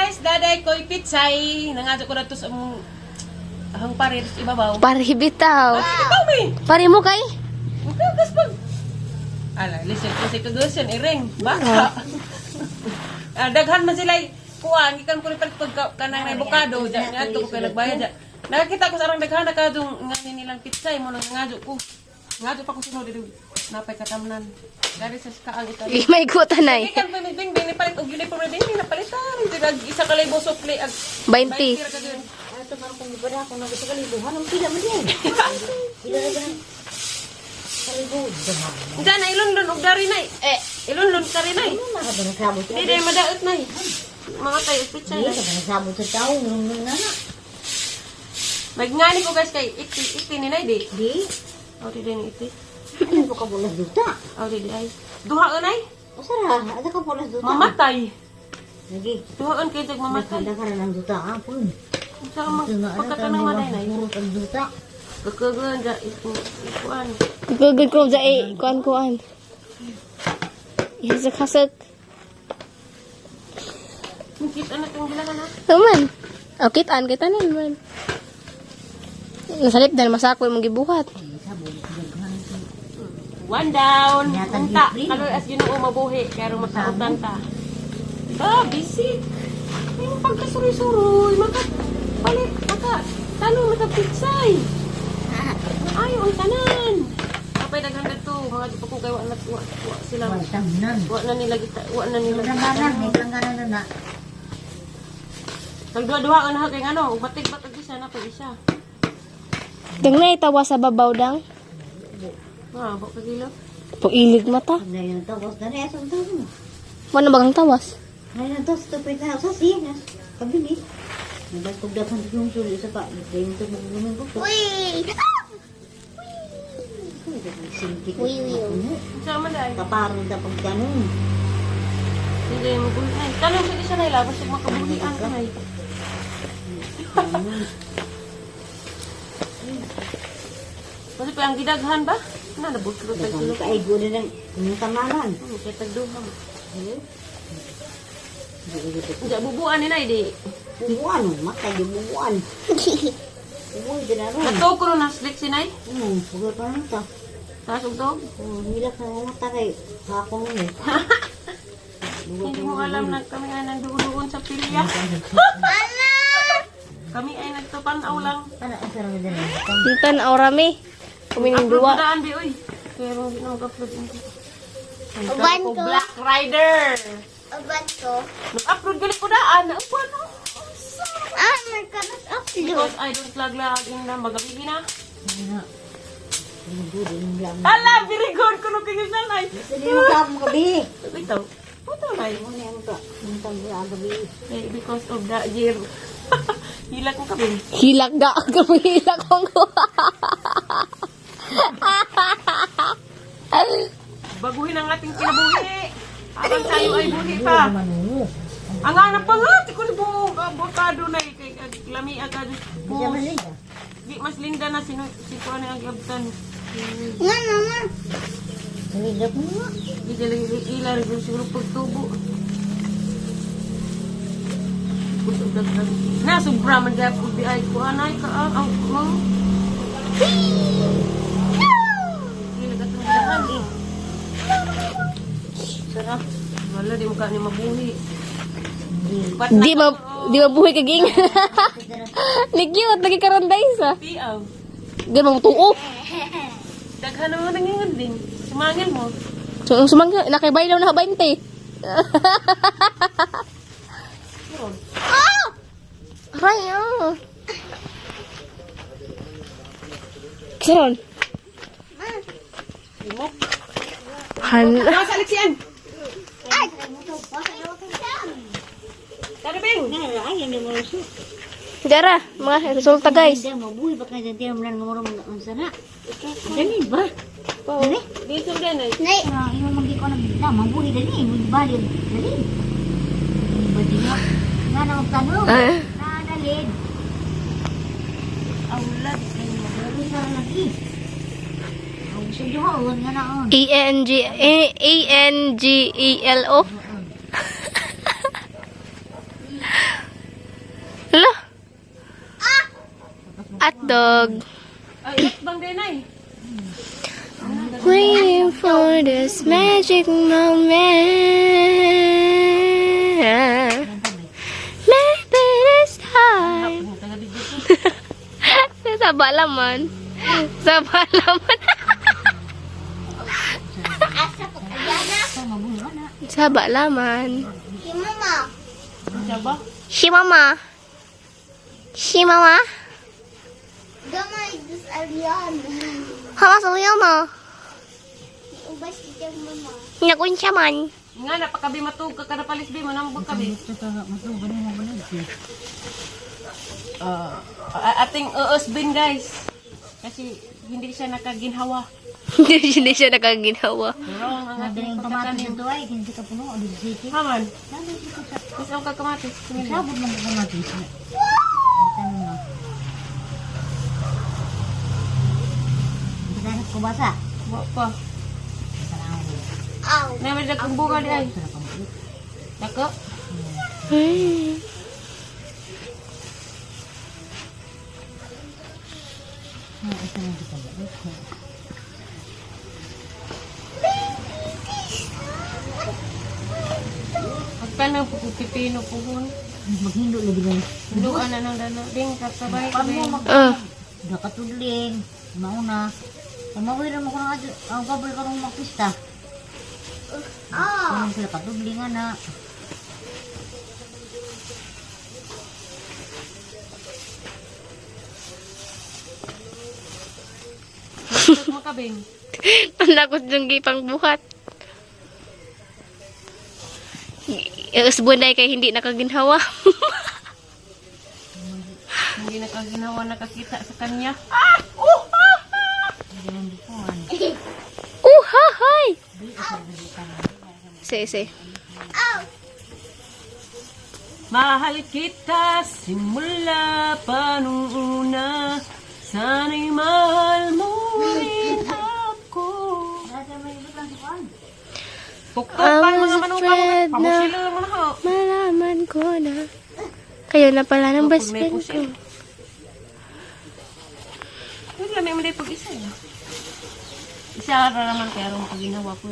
Guys, daday ko'y pitsay. Nangadyo ko na to sa among ahang parir sa ibabaw. Pare bitaw. Ah, ikaw mi. Pare mo kay? Magkagas pag. Ala, listen kasi kagasan iring baka. Ah, daghan man sila kuan gikan ko ni palit pag kanang may bukado ja ngadto ko kay nagbayad ja. Nakakita ko sa arang daghan na kadong ngani nilang pitsay mo nang ngadyo ko. Ngadyo pa ko sunod dito napay katamnan. Dari sa kaang italy. May tanay. Gikan pa ni Bing Bing ni palit og uniform ni Bing Bing napalitan. Dig isa ka libo sukli ag 20. 20 ra ka gyud. Ato man kung ibada ako nang gusto kalibuhan ang pila man din. Pila na ganun. Kalibu. Diyan na ilunlon og dari nay. Eh, Ilunlon ka rin nay. Ano na ka ba nasabot sa Di day madaot nay. Mga tayo pitsay. Di ka ba nasabot sa tao? Nung na na. Magngani ko guys kay iti iti ni nay di. Di. Aw di ni iti. Ano po ka pulas duta? Aw di di ay. Duha ay. Usara, ada ka pulas duta. Mamatay. Lagi. Duhaan kay jag mamatay. Daghan ka ng duta ah. Pun. Sa mag pagkatanang maday nay. Murot ang duta. Kakagan ja iku ikuan. Gugod ko sa eh, kuan kuan. Hasak hasak. Kita na tong gilangan ha. Tuman. O kitaan kita nan man. Nasalip dahil masako imong gibuhat. One down. Yatang Unta libre. kaloy as Ginoo mabuhi pero makautan ta. Ba, busy. Yung pagkasuroy-suroy, maka balik maka tanong maka pitsay. Ayo ang tanan. Kapay daghan dito, mga di pa ko kay wa na wa sila. Tamnan. Wa na nila kita, wa na nila. Langganan, may langganan na na. Nagduha-duha ka na kay ngano, batig batag isa na pag isa. Dang na itawa sa babaw dang. Ah, ba ka kilo. Puilig mata. Na yung tapos na na sa tao. Wala bagang tawas. Na yung tapos tapos na sa sinas. Kabili. Nagkog dapat yung suli sa pa. Nagdayon to maglumin ko. Uy! Uy, uy, uy. Unsa man dai? Kaparang da pag ganun. Hindi mo buhi ay. Tanong sa isa na labas ug makabuhian ka nay. Kasi pa ang gidaghan ba? Na nabutlo tag Daghang kilo. kaigo na ng inyong tamanan. Kay tag duha mo. Unya bubuan ni nay di. Bubuan, matay yung bubuan. Bubuan din na ron. Nagtuo ko na slik si nay. Bubuan pa rin ta. Taas og dog. Hilak na mga kay hakong mo. Hindi mo alam na kami ay nandoon sa pilya. Kami ay nagtupanaw lang. Ano ang sarang din na? Hintan aurami. Kumining Upload duwa. daan bi oy. Pero hindi na mag-upload. Uban ko ko. Black Rider. Uban ko. Nag-upload gali ko daan. Uban no. Ah, magkaros upload. Because I don't lag-lag in na magabi na. Ano? Ala, very good kuno kayo nanay. Sige mo ka mo gabi. Ito. Puto nay. Ano yan ka? Muntang gabi. Eh, because of the year. Hilak ko kabi. Hilak ga. Hilak ko. Baguhin ang ating kinabuhi. Habang tayo ay buhi pa. Ang anak pa nga, ti ko ni buo abokado na eh, kay ag- lami agad. Di mas linda na sino si kuan ang gabtan. Nga naman. Sige mo nga. Di dala ila rin siguro pagtubo. Busog dagdag. Na sobra man gyapon di ay kuan ay ka ang ang ang. Dili ka tong gilahan eh. Sarap. Wala di mo ka ni mabuhi. Pat Di ma di mabuhi kaging. Ni cute lagi karon day sa. Piaw. Di mo tuo. Daghan naman nangingon din. Sumangil mo. So sumang nakibay daw na 20. Oh! Aray ah. Karon. Limok. Han. Nasa Alexian. Ay! Tara Bing. Ay, hindi mo siya. Dara, mga resulta guys. Hindi mabuhi pa kaya dyan mo lang ang sana. Dali ba? Oh, dito din ay. Nay, Ah, imo magi ko na bigla mabuhi dali, mo bali dali. Pwede nga. Nga na magtanong. Ah. Na dalid. Awla di kayo Mabuhi sa lagi. Ang sa duha nga na on. A N G A A N G E L O. At dog. Ay, bang din ay. Waiting for this magic moment. Maybe this time. Saba laman. Saba laman. Asa ko kayana. Saba laman. Si mama. Siya ba? Si mama. Si mama. Gamay dus alian. Hamas mo. Ubas siya mama. Nakunsa man. Nga, napakabi matug ka kada palis bi mo nang kabi. Ating uusbin, guys. Kasi hindi siya nakaginhawa. Hindi siya nakaginawa. Wrong ang Sabi ating yung kamatis pagkatanim. dito ay, hindi ka puno, di city. Haman, Sabi ko sa gusto ko kamatis. sabot lang ko kamatis. Tanong na. Hindi ko basa. Wa pa. Aw. Naman dagkong bunga di ay. Dako. Pagtanong po kung pipino puhon. Maghindo lagi lang. Hinduan na ng dano. Ding, kasabay. Pag mo mag Ah. nakatudling, mauna. Pamawira mo ko ng adyo, ang kaboy karong magpista. Ah. Ano sila katudling ana. Mo kabing. Panakot yung gipang buhat. Usbunay kay hindi nakaginhawa. Hindi nakaginawa nakakita sa kanya. Uhahay! Se, se. Mahal kita simula pa nung una. Sana'y mahal mo rin ako. Pukpukan I mga was manuka mo. afraid na- Pamusilo mo na ho. Malaman ko na. Kayo na pala ng best May friend ko. pusil. Uy, lamay mo na pag isa. Eh. Isa ra naman kaya ron pag ginawa po.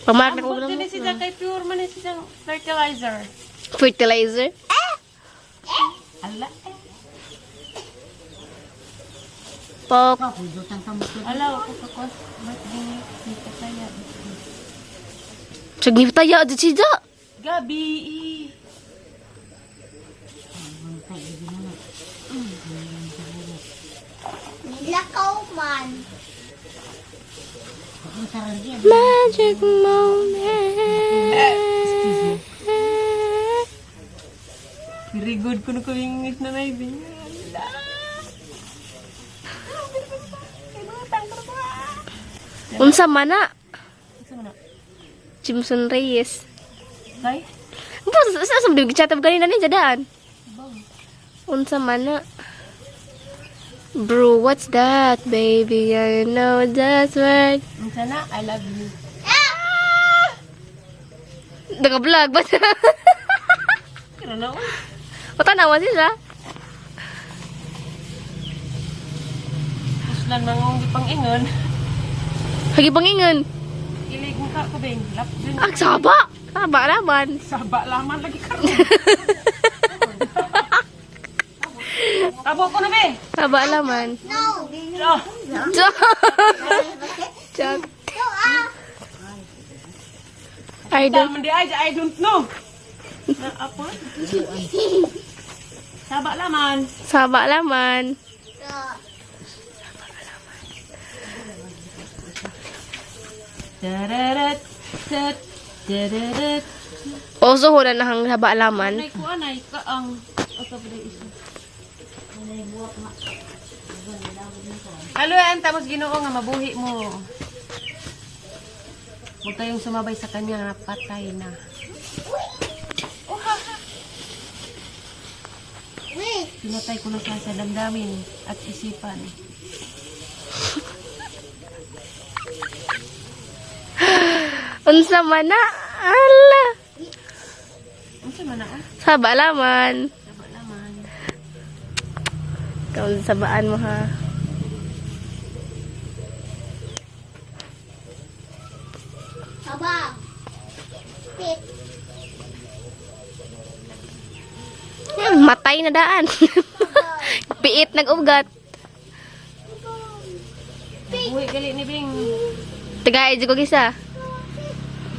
Pamark na Ang ko buti lang. ni siya kay pure man ni siya fertilizer. Fertilizer. Ala eh. Pok. Ako, dutang kamot. Ala, ako ka kos. Ba't gini? Hindi kaya. Sagni tayo, di siya. Gabi eh. Nilakaw man. Magic moment. Very good ko na ko English na naibig. Ala. Unsa man na? Isa mo na. Jimson Reyes. Kay? Ba, sa sa sa chat kanina ni jadaan. Unsa man na? Bro, what's that, baby? I know that's right. Unsa na? I love you. Naka-vlog ba? Pero na uy. Patanawa sila. Puslan mangong gipang-ingon. Hagi pangingon. Kilig mo ka ko bing. Lap dun. Ah, saba. Saba naman. Saba laman lagi karon. Tabo ko na be. Saba laman. No. Oh. Chak. No ah. I don't. Tama di ay, I don't know. Na apa? Saba laman. Saba laman. No. Tararat, tat, tararat. Oso ho na nahang saba laman. Nay kuan ay ka ang asa ba day isa. Alo ang tapos Ginoo nga mabuhi mo. Huwag kayong sumabay sa kanya, patay na. Wait. Pinatay ko na siya sa damdamin at isipan. Unsa man na? Ala. Unsa man na ah? Saba laman. Saba laman. Ikaw sabaan mo ha. Habang. Pit. Yan, matay na daan. Piit nag-ugat. Buhi gali ni Bing. Tagay jud ko gisa.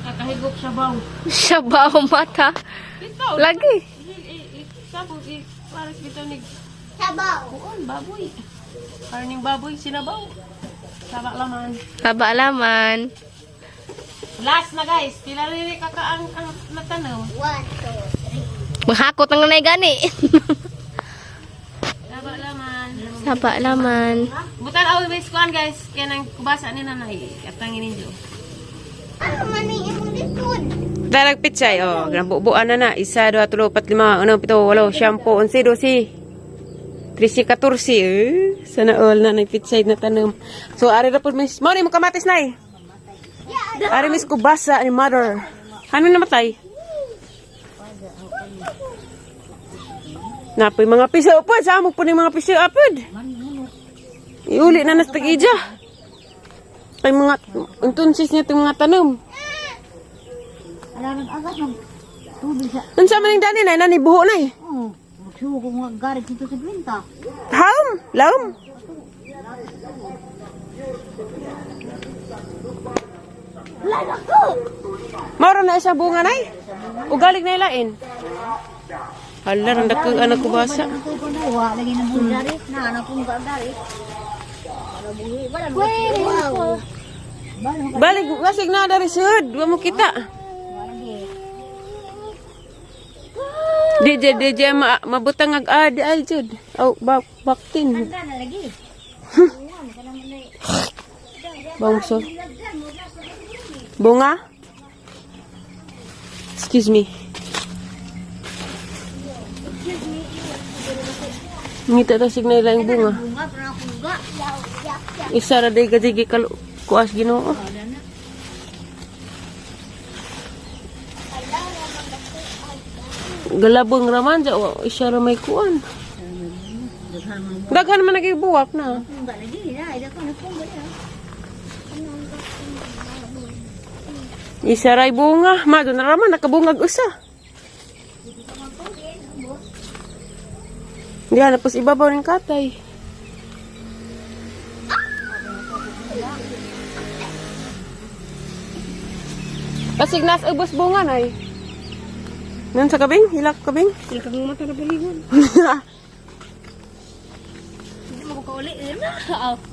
Kakahigop sa baw. Sabaw mata. Bitaw. Lagi. Sabog pares bitaw ni Sabaw. kuon baboy. Karning baboy sinabaw. Saba laman. Saba laman. Last na guys, pila rin kaka ang natanaw. 1, 2, 3. Mahakot ang nanay gani. Saba laman. Saba laman. Butan aw base kuan guys, kaya nang kubasa ni nanay atangin ninyo. Ano man ang imong likod? Darag pichay, oh, bubuan na na. Isa, dua, tulo, pat, lima, uno, pito, walo, siyampo, onse, dosi. Trisi, katorsi, eh. Sana all na pichay na tanom. So, ari ra po, miss. Mo, mo kamatis na eh. Ari miss kubasa ni mother. Ano namatay? Napoy mga piso po. Sa mo po ni mga piso apod. Iuli na nas tag-ija. Kay mga untunsis niya itong mga tanom. Ala nag-agat mag tubig sa Unsa man ning dani nay nani buho nay. oh, magsuko ko nga garit dito sa kwenta. Haum, laom. Mauro na isang bunga nay. Ugalig na ilain. Hala, randa ko anak ko basa. Ko ko na wa lagi na buhi dari. Na anak ko ga dari. Wala buhi, wala Wow. Balik, wasig na dari sud, wa mo kita. Lagi. DJ DJ ma mabutang ag adi ay jud. Aw bak baktin. Na lagi. Bangso. Bunga? Excuse me. Ngita ta signal lang bunga. Bunga pero ako ga. Isa ra day gajigi kal kuas Ginoo. Galabong raman ja wa isa ra may kuan. Daghan man nagibuwak na. Bunga lagi na, ida ko na bunga na. Isa ray bunga, mado na raman nakabungag usa. Diyan na pos ibabaw ng katay. Pasig nas ubos bunga nay. Nun sa kabing, hilak kabing. Sila kang mata na baligon. Hindi mo ko kauli.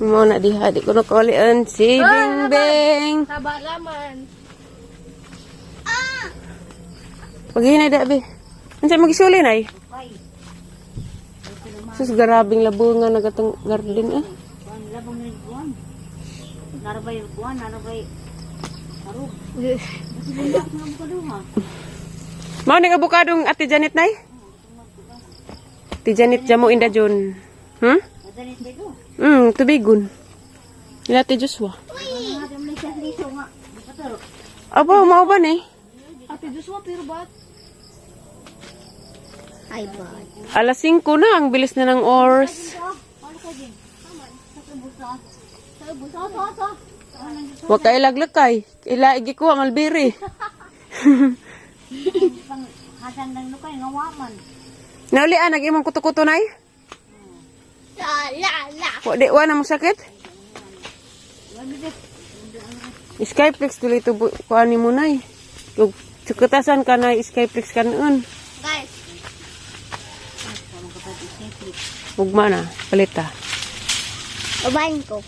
Mo na diha di ko na kaulian si Bingbing. Saba laman. Paghinay da be. Unsa magisuli nay? Sus garabing labungan na gatong garden eh. Kuan labong ni kuan. Narabay kuan, narabay. Arog. Bunga nga ko duha. Mao ning abukadong Ate Janet nay? Ate Janet jamo inda Jun. Madalit dito. Tubigon. Ila Ate Joshua. Nga mo siya liso nga. Pataro. Aba, mao ba ni? Ate Joshua, pero ba't? Ay, bad. Alas 5 na, ang bilis na ng oras. Ano ka din? Sa busa. Sa busa sa sa. Wa ka ilaglakay. Ila igi ko malbiri. Pang hasang nang lukay nga waman. Naulian nag imong kuto-kuto nay? La, la, la. Wa di wa na mo sakit? Skyflex tuloy ito kuan ni mo nay. Ug sukutasan ka na Skyflex ka noon. Guys, Ugma na, palita. ubahin ko.